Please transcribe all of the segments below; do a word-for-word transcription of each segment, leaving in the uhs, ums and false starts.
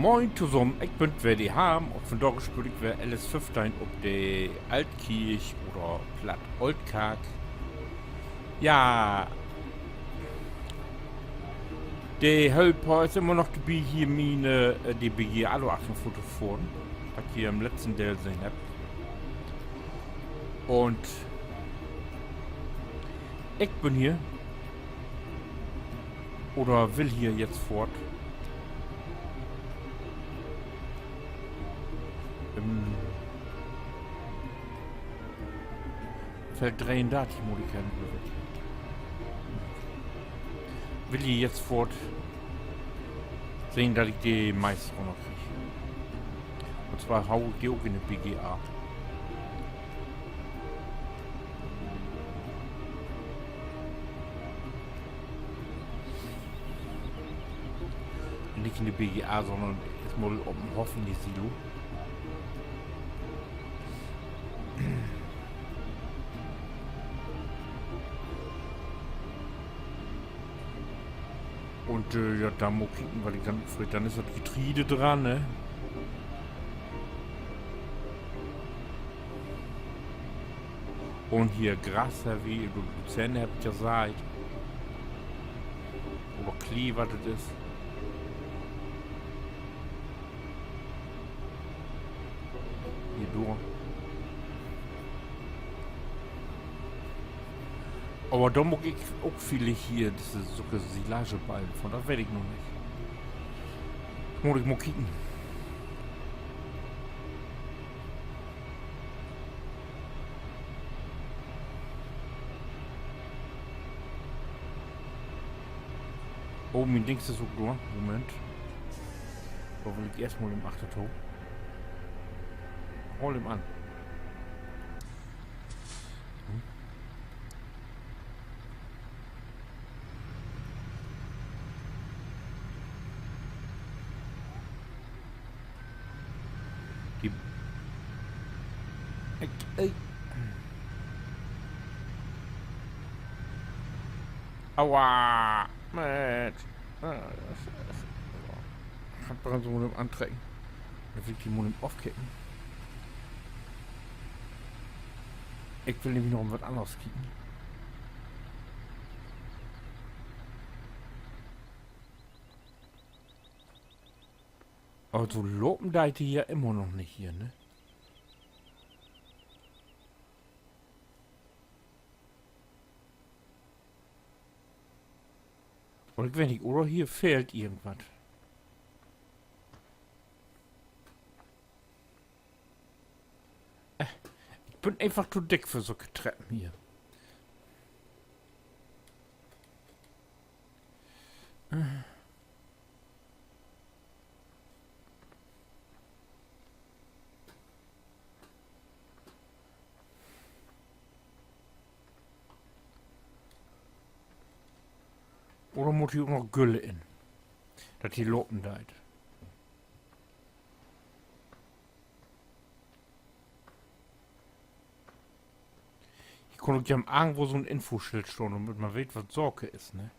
Moin tosamen, ik bün weer de Harm un vundaag speel ik weer L S föffteihn op de Altkirch oder platt Oldkark. Ja, de Hölper is immer noch dorbi, hier mien, äh, de B G A dor achtern vör to fohren, wat ji in'n letzten Deel sehn hebbt. Un ik bün hier. Oder will hier jetzt foort. Im Feld dreeundartig mutt ik hen, glööv ik. Will hier jetzt foort sehn, dat ik de Mais rünnerkrieg. Un zwar hau ik de ok in de B G A. Nich in de B G A, sonnern eerstmal op den Hoff in de Silo. Un, äh, ja, dor mutt ik kieken, wat ik denn freet. Denn is dat Getreide dran, ne? Un hier Gras heff ik, Luzerne heff ik ja seiht. Oder Klee, wat dat is. Hier dör. Aver dor mutt ik ok villicht hier disse, socke Silageballen von, dat weet ik noch nich. Mutt ik mal kieken. Oh, mien Dings is ok dor. Moment. Dor will ik eerstmal em achterto. Hool em an. De, ik, ey. Aua, Mensch. Handbremse mutt ik antrecken. Denn will ik de mal even ofkicken. Ik will nämlich noch wat anners kieken. Also lopen deit de ja immer noch nich hier, ne? Un ik weet nich, oder hier fehlt irgendwat. Äh, ik bün eenfach to dick för socke Treppen hier. Äh. Oder mutt hier ok noch Gülle in? Dat de lopen deit. Hier kunn ok ja irgendwo so'n Infoschild stahn, dormit man weet, wat Sake is, ne?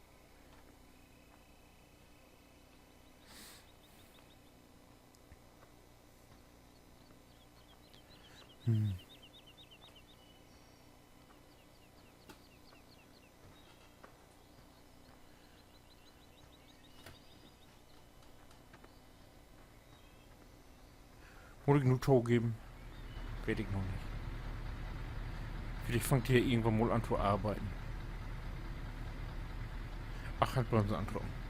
Hm. Mutt ik nu togeven? Weet ik noch nich. Villicht fangt de ja irgendwann mal an to arbeiden. Ach, Handbremse antrocken.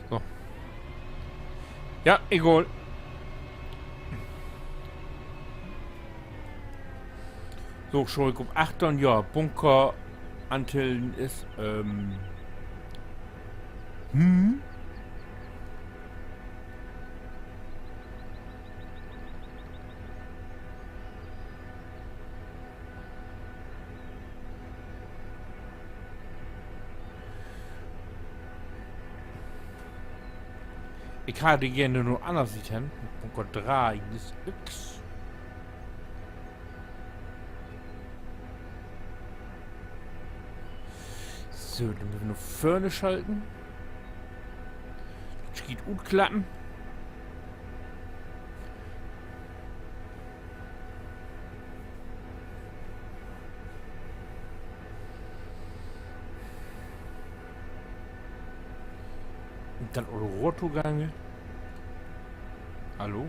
So. Ja, egal. So, schall ik op achtteihn, ja, Bunker antillen is, ähm, hm? Ik harr de geern nu anners sehn. Bunker dree is nix. So, denn mööt wi na vörn schalten. Dat Schiet utklappen. Dat Rohr togangen. Hallo?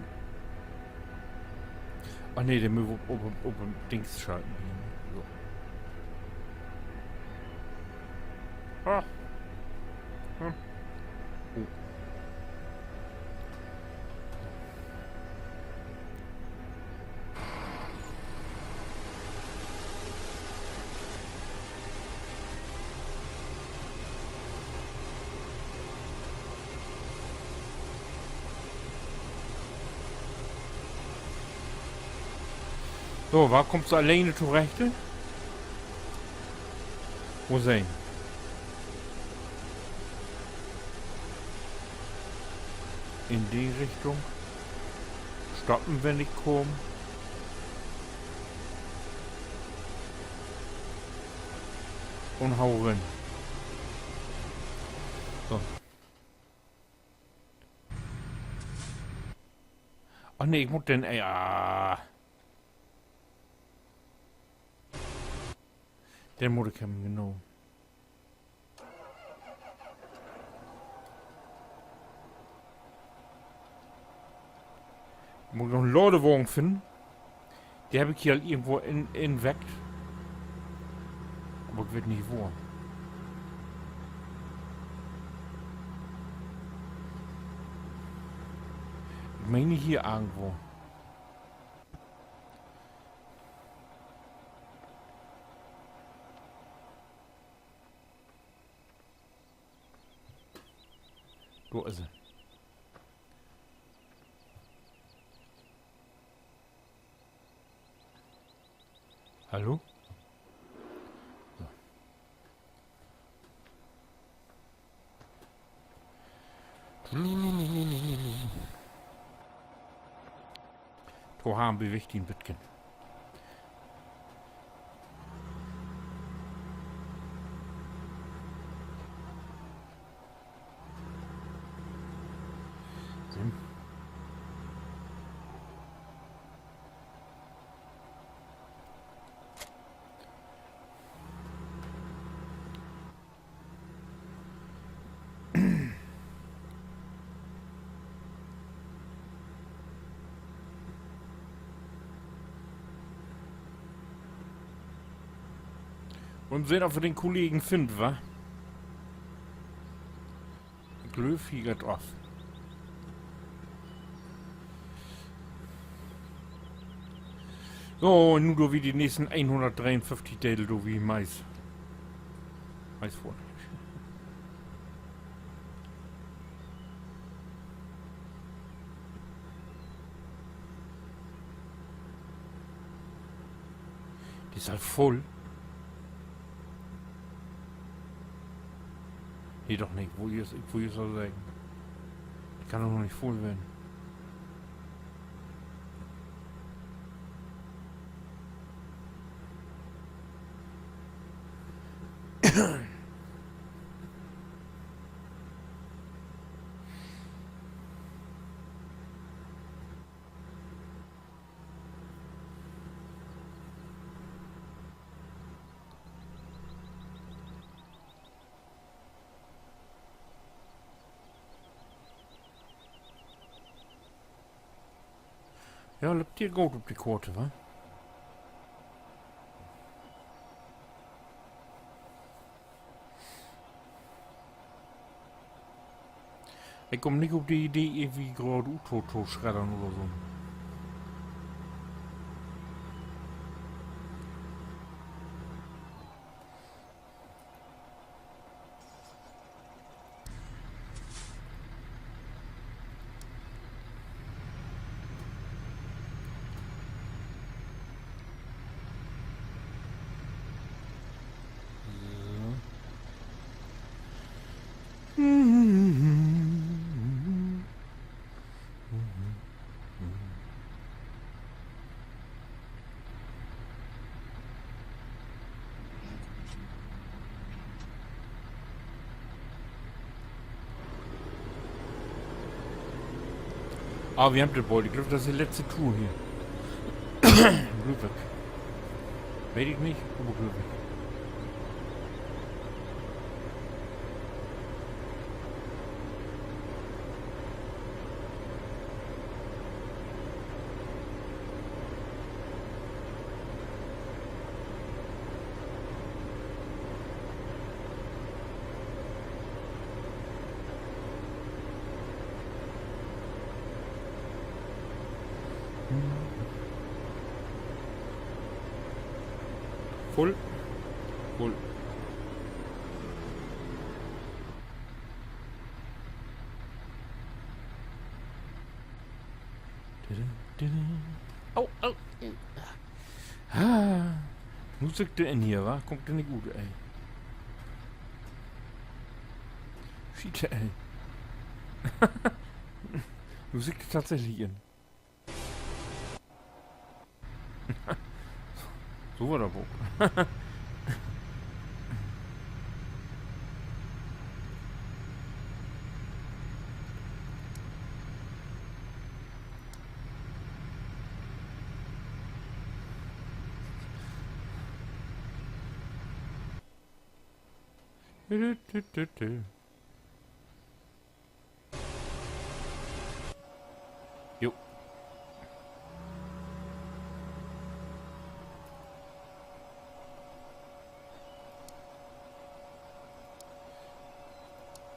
Ach nee, de mööt wi op, op, op en Dings schalten. So. Ah. Hm. Oh. So, wo kummst du alleen torechte? Wo sehn? In de Richtung. Stoppen, wenn ik kaam. Un hau rin. So. Ach nee, ik mutt den, ja. Den mutt ik hebben, genau. Mutt ik noch en Ladewagen finnen? De heff ik hier al irgendwo in, in weg. Aver ik weet nich wo. Ik meen hier irgendwo. Dor is he. Hallo? So. Toham bewegt en beten. Sehn. Un sehn, of wi den Kollegen finnt, wa? Ik glööv, hier geiht 't of. So, un nu doot wi de nächsten eenhunnertdreeunföfftig Deel, doot wi meist, meist vör. De is al vull. Nee, doch nich. Wo is, ik wull jüst al seggen, de kann doch noch nich vull ween. Ja, löppt hier goot op de Koort, wa? Ik kumm nich op de Idee, irgendwie graad ut to, to schreddern oder so. So. Ah, wi hebbt de bold. Ik glööv, dat is de letzte Tour hier. Glööv ik. Weet ik nich, aver glööv ik. Vull. Vull. Au, au. Ah, nu sitt ik dor in hier, wa? Kummt dor nich ut, ey. Schiet, ey. Nu sitt ik dor tatsächlich in. So weer dat ok. Jo.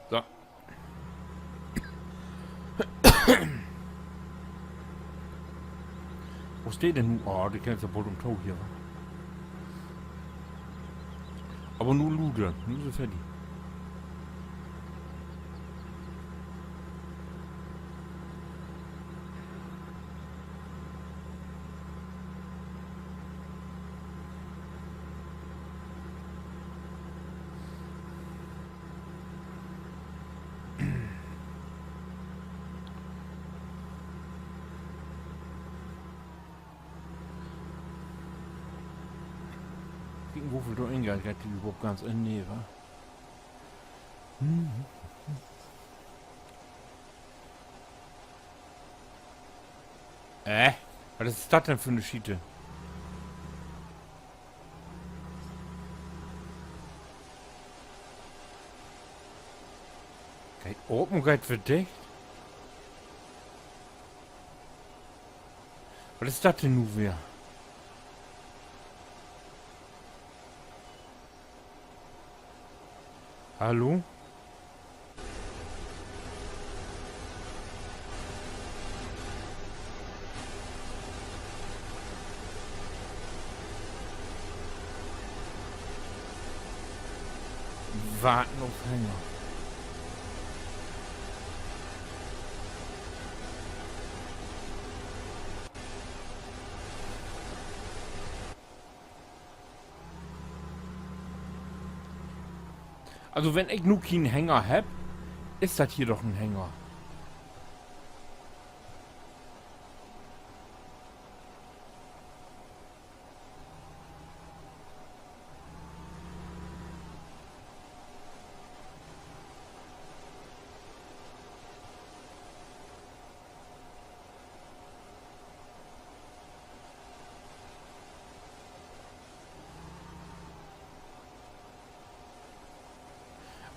So. Wo steiht de denn nu? Ah, de kennst ja bold üm to hier, wa? Aver nu luder, nu is se fertig. Kieken, woveel dor ingeiht, geiht de överhaupt ganz in? Nee, wa? Äh, wat is dat denn för 'ne Schiete? Geiht op un geiht weer dicht. Wat is dat denn nu weer? Hallo? Warten op Hänger. Also, wenn ik nu kien Hänger hebb, is dat hier doch en Hänger.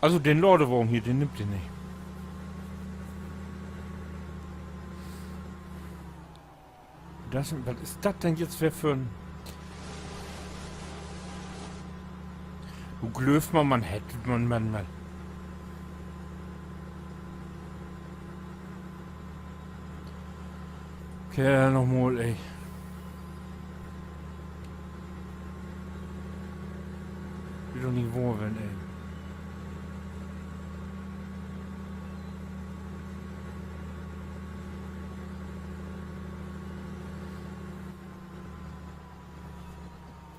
Also, den Ladewagen hier, den nimmt de nich. Dat, wat is dat denn jetzt weer för en, du glöövst man, man hett, man, man, man. Kerl, noch mal, ey. Will doch nich wohr ween, ey.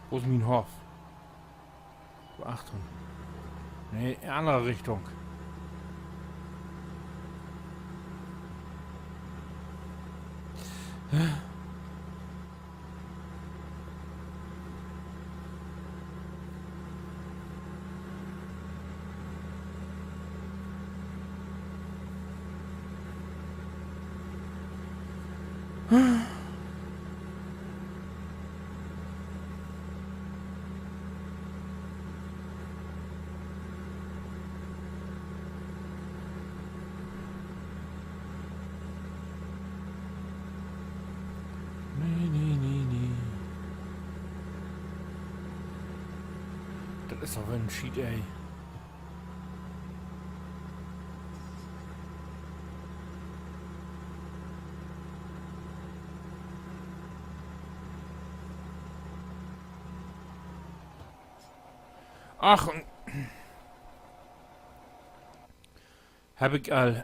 Wo is mien Hoff? Wo achtern? Nee, in anner Richtung. Nee, nee, nee, nee. Dat is aver en Schiet, ey. Ach, heff ik al.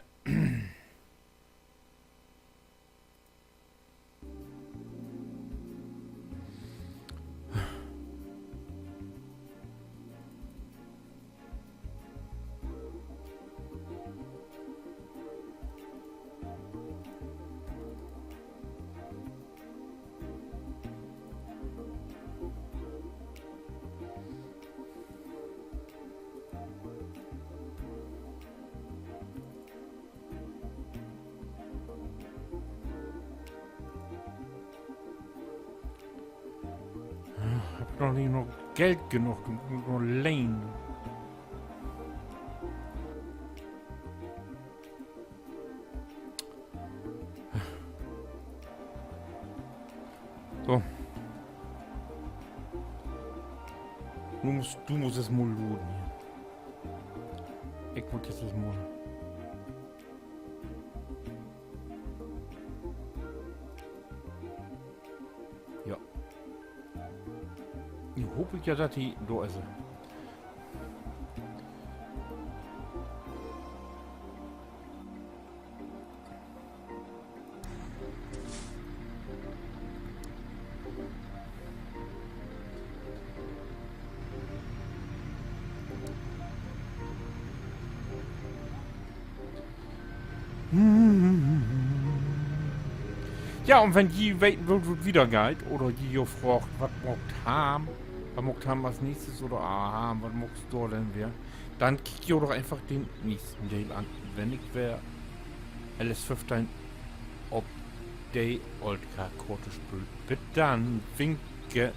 Heff ik noch nich noch Geld genoog, denn mutt ik noch lehnen. So. Nu musst, du musst es mal loten hier. Ik mutt jetzt es mal. Ja. Nu hoop ik ja, dat he dor is. Ja, un wenn ji weten wüllt, wo dat wiedergeiht, oder ji jo fraagt, wat maakt Harm, wat maakt Harm as nächstes, oder, ah, Harm, wat maakst du denn weer, denn kiekt jo doch eenfach den nächsten Deel an, wenn ik weer L S föffteihn op de Oldkarkoort speel. Bit denn, winke.